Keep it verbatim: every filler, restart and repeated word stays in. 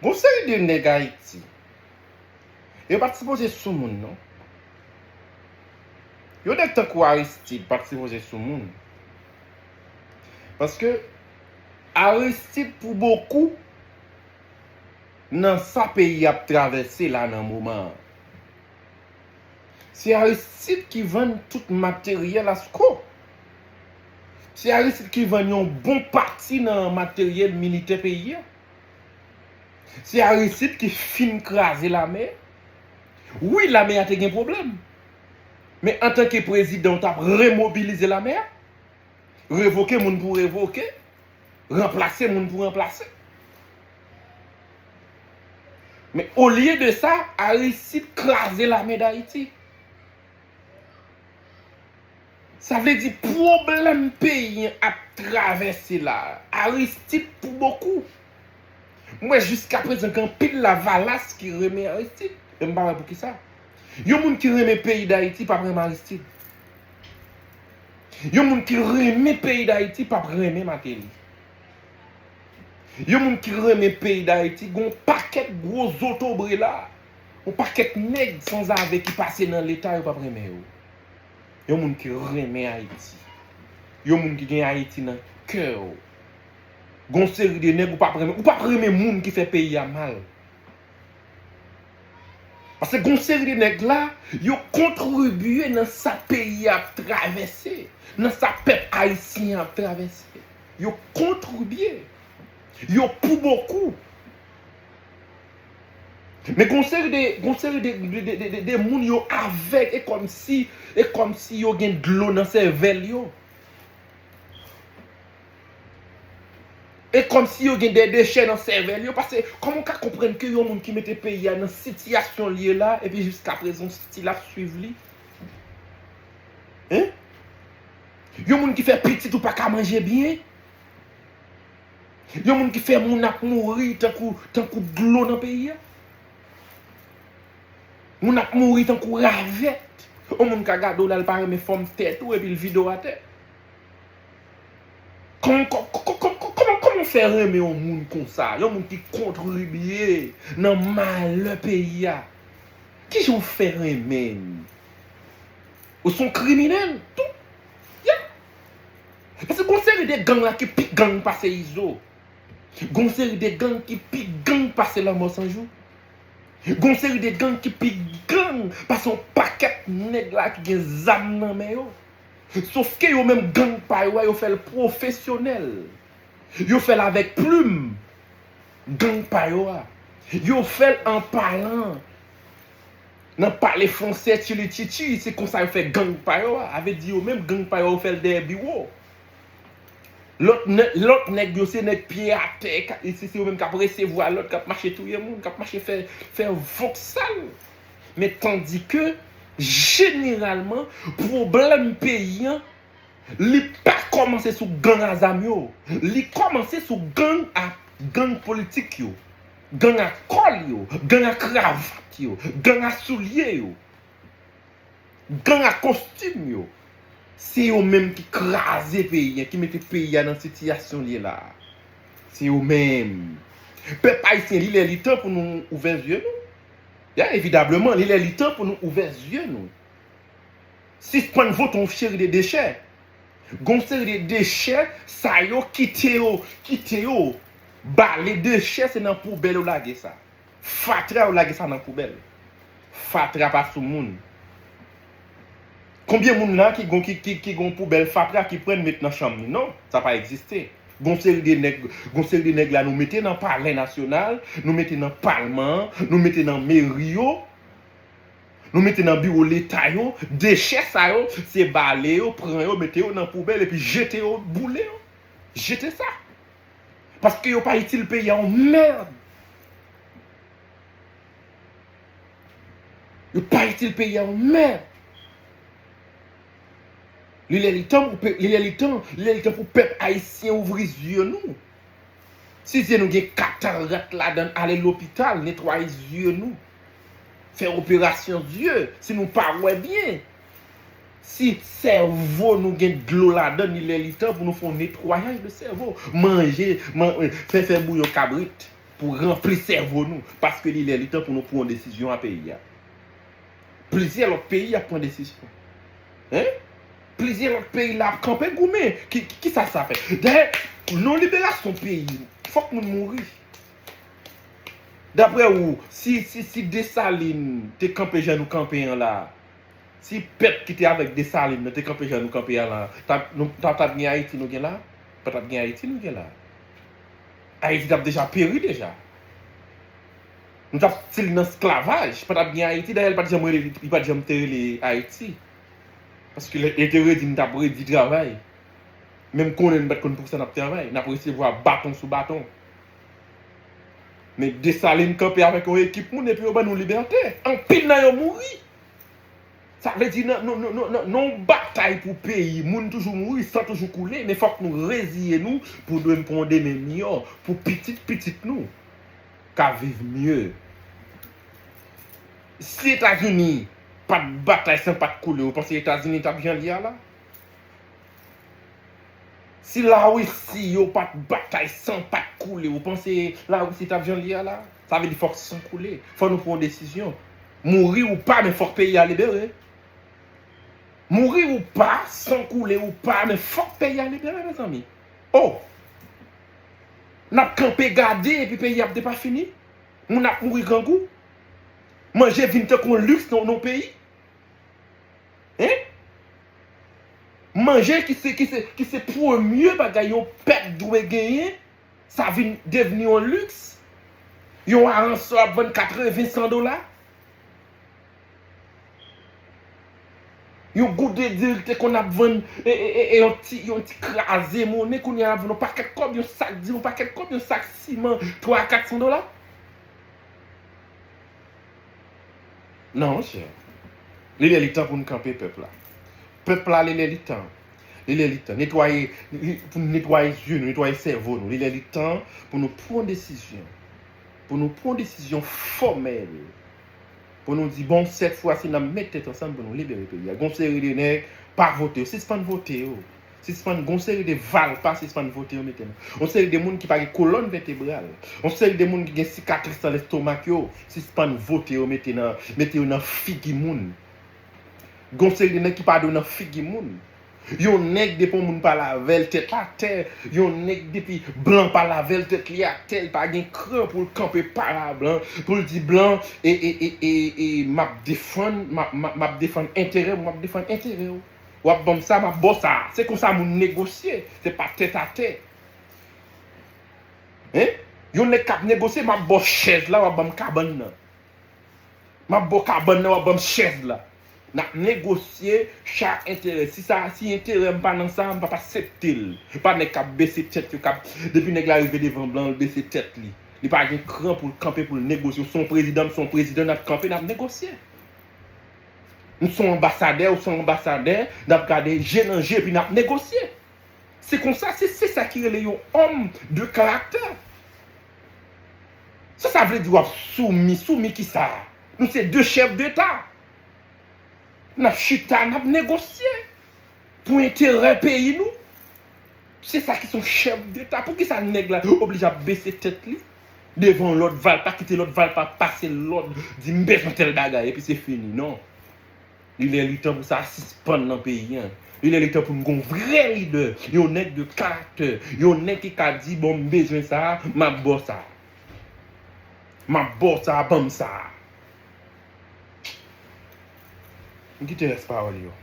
Gon seri de nèg Ayiti, yo pa t sipoze sou moun, non. Yon nèg tankou Aristide pa t sipoze sou moun. Paske Aristide, pou bokou, nan sa peyi ap travèse la nan moman an. Se Aristide ki vann tout materyèl ASCOE. Se Aristide ki vann yon bon pati nan materyèl militè peyi a. Se Aristide ki fin kraze lame a. Wi, lame a te gen pwoblèm. Men antanke prezidan, w t ap remobilize lame a. Revoke moun pou revoke. Ranplase moun pou ranplase. Men olye de sa, Aristide kraze lame Dayiti. Sa vle di pwoblèm peyi an ap travèse la, Aristide pou bokou. M wè jiska prezan gen anpil lavalas ki renmen Aristide. Men m pa wè poukisa. Yon moun ki renmen peyi Dayiti p ap renmen Aristide. Yon moun ki renmen peyi Dayiti p ap renmen Martelly. Yon moun ki renmen peyi Dayiti, gen yon pakèt gwo zotobre la. Yon pakèt nèg sanzave ki pase nan Leta, yo p ap renmen yo. Yon moun ki renmen Ayiti. Yon moun ki gen Ayiti nan kè yo. Gon seri de nèg ou p ap renmen, ou p ap renmen moun ki fè peyi a mal. Paske gon seri de nèg la, yo kontribye nan sa peyi a ap travèse, nan sa pèp ayisyen an ap travèse. Yo kontribye. Yo pou bokou. Men gon seri de, gon seri de, de, de, de, de, de moun yo avèg, e kòmsi, e kòmsi yo gen dlo nan sèvèl yo. E kòmsi yo gen de dechè nan sèvèl yo, paske kòman w ka konprann ke yon moun ki mete peyi a nan sitiyasyon l ye la, epi jiska prezan w still ap swiv li? Hein? Yon moun ki fè pitit ou pa ka manje byen? Yon moun ki fè moun ap mouri tankou, tankou dlo nan peyi a? Moun ap mouri tankou ravèt. Yon moun ka gade w la, l pa renmen fòm tèt ou, epi l vide w atè. Kòman, kò-, kò-, kò-, kò-, kòman, kòman w fè renmen yon moun konsa? Yon moun ki kontribye nan malè peyi a. Kijan w fè renmen l? Ou se yon kriminèl tou. Ya. Paske gon seri de gang la ki pi gang pase Izo. Gon seri de gang ki pi gang pase Lanmò San Jou. Gon seri de gang ki pi gang pase yon pakèt nèg la ki gen zam nan men yo. Sofke yo menm gang pa yo a, yo fè l pwofesyonèl. Yo fè l avèk plim. Gang pa yo a. Yo fè l an palan. Nan pale fransè tchili tchitchi, se konsa yo fè gang pa yo a. A vle di yo menm gang pa yo, yo fè l dèyè biwo. Lòt nè-, lòt nèg yo se nèg pye atè, ka-, se, se yo menm k ap resevwa lòd, k ap mache touye moun, k ap mache fè, fè voksal. Men tandike, jeneralman, pwoblèm peyi an, li pa kòmanse sou gang a zam yo. Li kòmanse sou gang a, gang politik yo, gang a kòl yo, gang a kravat yo, gang a soulye yo, gang a kostim yo. Se yo menm ki kraze peyi an, ki mete peyi a nan sitiyasyon l ye la a. Se yo menm. Pèp ayisyen, li lè li tan pou nou ouvè zye nou. Ya, evidableman, li lè li tan pou nou ouvè zye nou. Sispann vote yon seri de dechè. Gon seri de dechè, sa yo kite yo, kite yo bale dechè, se nan poubèl yo lage sa. Fatra, yo lage sa nan poubèl. Fatra pa sou moun. Konbyen moun la ki gon, ki, ki, ki gon poubèl fatra ki pran met nan chanm li? Non, sa pa egziste. Gon seri de nèg, gon seri de nèg la nou mete nan palè nasyonal, nou mete nan palman an, nou mete nan meri yo. Nou mete nan biwo leta yo, dechè sa yo, se bale yo, pran yo, mete yo nan poubèl epi jete yo, boule yo. Jete sa. Paske yo pa itil peyi a yon mèd. Yo pa itil peyi a yon mèd. Li lè li tan pou pe-, li lè li tan, li lè li tan pou pèp ayisyen ouvri zye nou. Si zye nou gen katarat ladan l, ale lopital, netwaye zye nou. Fè operasyon zye, si nou pa wè byen. Si sèvo nou gen dlo ladan l, li lè li tan pou nou fè yon netwayaj de sèvo. Manje, man-, fè, fè bouyon kabrit. pou ranpli sèvo nou, paske li lè li tan pou nou pran yon desizyon a peyi a. Plizyè lòt peyi ap pran desizyon. Hein? Plizyè lòt peyi la ap kanpe goumen. Ki, ki, kisa sa fè? Dayè, non liberasyon peyi, fòk moun mouri. Daprè ou, si, si, si Desalin te kanpe jan nou kanpe an la, si pèp ki te avèk Desalin nan te kanpe jan nou kanpe an la, t ap, nou, t ap, t ap gen Ayiti nou gen la? Pa t ap gen Ayiti nou gen la. Ayiti t ap deja peri deja. Nou t ap still nan esklavaj. Pa t ap gen Ayiti. Dayè, li pa t janm rele, li pa t janm te rele Ayiti. Paske li, li te redi, nou t ap redi travay. Menm konnen nou pa t konn pou sa n ap travay. N ap resevwa baton sou baton. Men Desalin kanpe avèk yon ekip moun epi yo ban nou libète. Anpil nan yo mouri. Sa vle di nan, nan, nan, nan, nan, nan yon batay pou peyi, moun toujou mouri, san toujou koule, men fòk nou reziye nou pou nou pran yon demen miyò pou pitit pitit nou ka viv mye. Si Etazini pa t batay san pa t koule, ou panse Etazini t ap jan li a la? Si Larisi yo pa t batay san pa t koule, ou panse Larisi t ap jan li a la? Sa vle di fòk san koule. Fò nou pran yon desizyon. Mouri ou pa, men fòk peyi a libere. Mouri ou pa, san koule ou pa, men fòk peyi a libere, mezanmi. Oh! N ap kanpe gade epi peyi ap depafini. Moun ap mouri grangou. Manje vin tankou yon liks nan, nan yon peyi. Hein? Manje ki se, ki se, ki se premye bagay yon pèp dwe genyen, sa vin devni yon liks. Yon aransò ap vann katreven, san dola. Yon gouden diri te konn ap vann, e, e, e, e, yon ti, yon ti kraze monnen, kounye a ap vann yon pakèt kòb, yon sak diri, yon pakèt kòb, yon sak siman, twa a kat san dola. Non, monchè. Li lè li tan pou n kanpe pèp la. Pèp la, li lè li tan. Li lè li tan. Netwaye, li, pou n netwaye zye nou, netwaye sèvo nou. Li lè li tan pou nou pran desizyon. Pou nou pran desizyon fòmèl. Pou nou di, bon, sèt fwa si n ap met tèt ansanm pou nou libere peyi a. Gon seri de nèg pa vote yo. Sispann vote yo. Sispann, gon seri de valpa, sispann vote yo mete nan. Yon seri de moun ki pa gen kolòn vètebral. Yon seri de moun ki gen sikatris nan lestomak yo. Sispann vote yo mete nan, mete yo nan figi moun. Gon seri de nèg ki pa dwe nan figi moun. Yon nèg depi yon moun pale avè l tèt atè. Yon nèg depi blan pale avè l tèt li atè. L pa gen kran pou l kanpe pale a blan. Pou l di blan, e, e, e, e, e, m ap defann, m ap, m ap, m ap defann enterè w, m ap defann enterè w. W ap ban m sa, m ap ba w sa. Se konsa moun negosye. Se pa tèt atè. Hein? Yon nèg k ap negosye, m ap ba w chèz la, w ap ban m kabann nan. M ap ba w kabann nan, w ap ban m chèz la. N ap negosye chak enterè. Si sa, si enterè m pa nan sa, m p ap aksepte l. Pa nèg k ap bese tèt yo, k ap, depi nèg la rive devan blan, l bese tèt li. Li pa gen kran pou l kanpe, pou l negosye. Ou se yon prezidan, m se yon prezidan, n ap kanpe, n ap negosye. M se yon anbasadè, ou se yon anbasadè, n ap gade je nan je, epi n ap negosye. Se konsa, se, se sa ki rele yon òm de karaktè. Sa sa vle di w ap soumi, soumi kisa? Nou se de chèf deta. N ap chita, n ap negosye pou enterè peyi nou. Se sa ki se yon chèf deta. Poukisa nèg la oblije ap bese tèt li devan yon lòt valpa, kite lòt valpa pase lòd, di m bezwen tèl bagay, epi se fini? Non. Li lè li tan pou sa sispann nan peyi a. Li lè li tan pou n gon vrè lidè, yon nèg de karaktè, yon nèg ki ka di, bon, m bezwen sa, m ap ba w sa. M ap ba w sa, ban m sa. M kite rès pawòl yo.